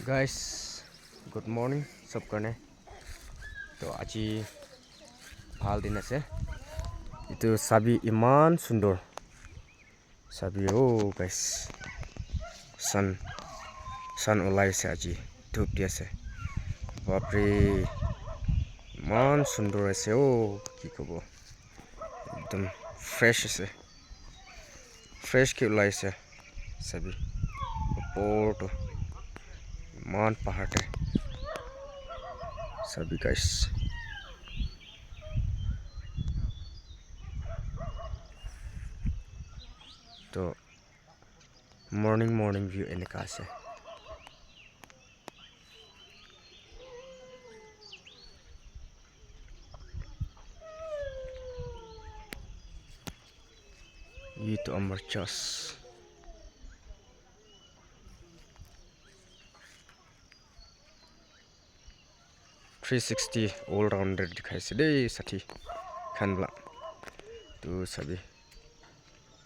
গাইছ, good morning চব কাৰণে। তো আজি ভাল দিন আছে। এইটো চাবি, ইমান সুন্দৰ চাবি। অ' গাইছ, ছান ছান ওলাইছে আজি, ধূপ দি আছে। বাপৰে, ইমান সুন্দৰ আছে। অ' কি ক'ব, একদম ফ্ৰেছ আছে, ফ্ৰেছকৈ ওলাইছে। চাবি, ওপৰটো ইমান পাহাৰতে চাবি গাইছ। তো মৰ্ণিং মৰ্ণিং ভিউ এনেকুৱা আছে। এইটো আমাৰ চাৰ্চ। 360 অল ৰাউণ্ডাৰ দেখাইছে দেই। ষাঠি খানবিলাক তো চাবি।